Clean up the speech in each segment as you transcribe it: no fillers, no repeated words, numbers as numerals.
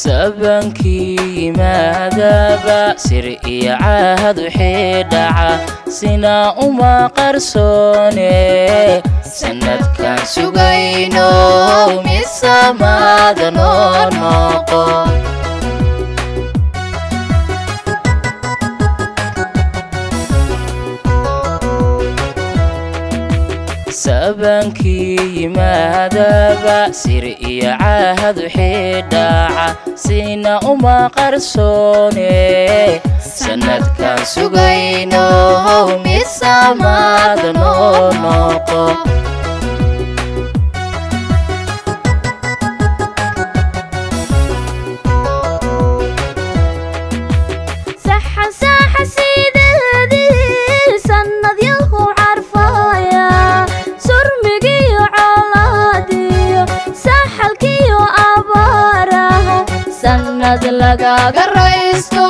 Sabankii yimaadaba sir iyo caahad wixii dhaca sina uma qarsoone sanadkan sugayno mid samaada noo noqo. Sabankii yimaadaba sir iyo caahad wixii dhaca sina uma qarsoone sanadkan sugayno mid samaada noo noqo. Lagaga raysto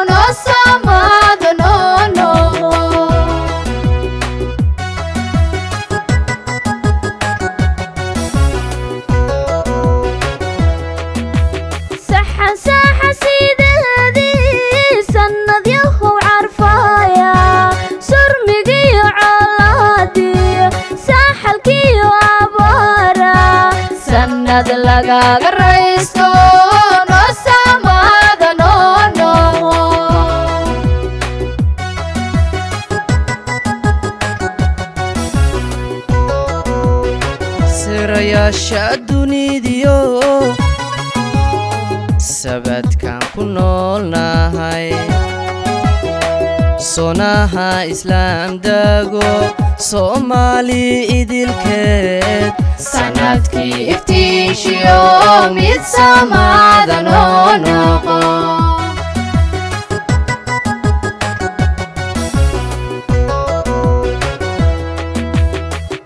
noo samaada noo noqo. Saxan saxa sideedii sanadyahu carfaya surmigiyo colaadiyo saaxalkiyo abaara sanad lagaga raysto noo samaada noo noqo. Sirayaasha dunidiyo sabadkaan ku noolnahay sonaha islaam dago Soomaali idilkeed sanadkii iftiishiyo mid samaada noo noqo.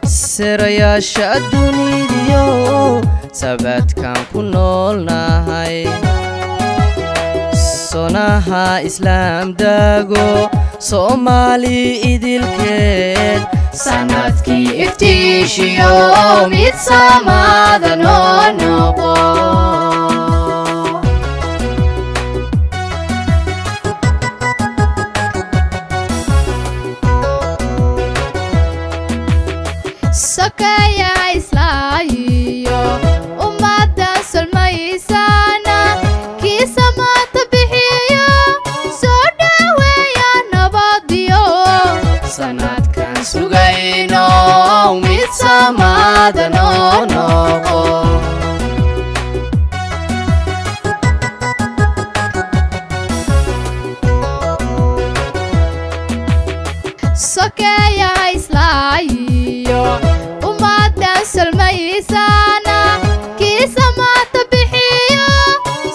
Sirayaasha dunidiyo sabadkaan ku noolnahay sonaha islaam dago Soomaali idilkeed sanadkii iftiishiyo mid samaada noo noqo. Sokeeya islaayiyo ummadda sulmaysana kii samaata bixiyo soo dhaweeya nabadiyo sanadkan sugayno mid samaada noo noqo. Sokeeya islaayiyo ummadda sulmaysana kii samaata bixiyo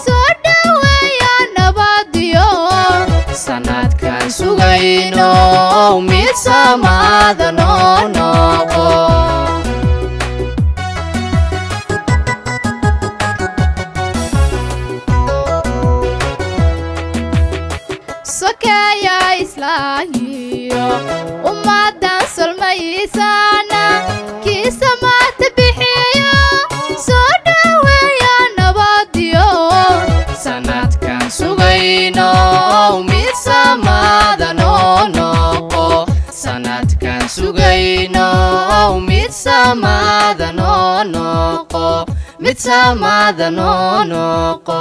soo dhaweeya nabadiyo sanadkan sugayno mid samaada noo noqo. Sokeeya islaayiyo ummadda sulmaysana kii samaata bixiyo soo dhaweeya nabadiyo sanadkan sugayno mid samaada noo noqo. Sanadkan sugayno mid samaada noo noqo mid samaada noo noqo.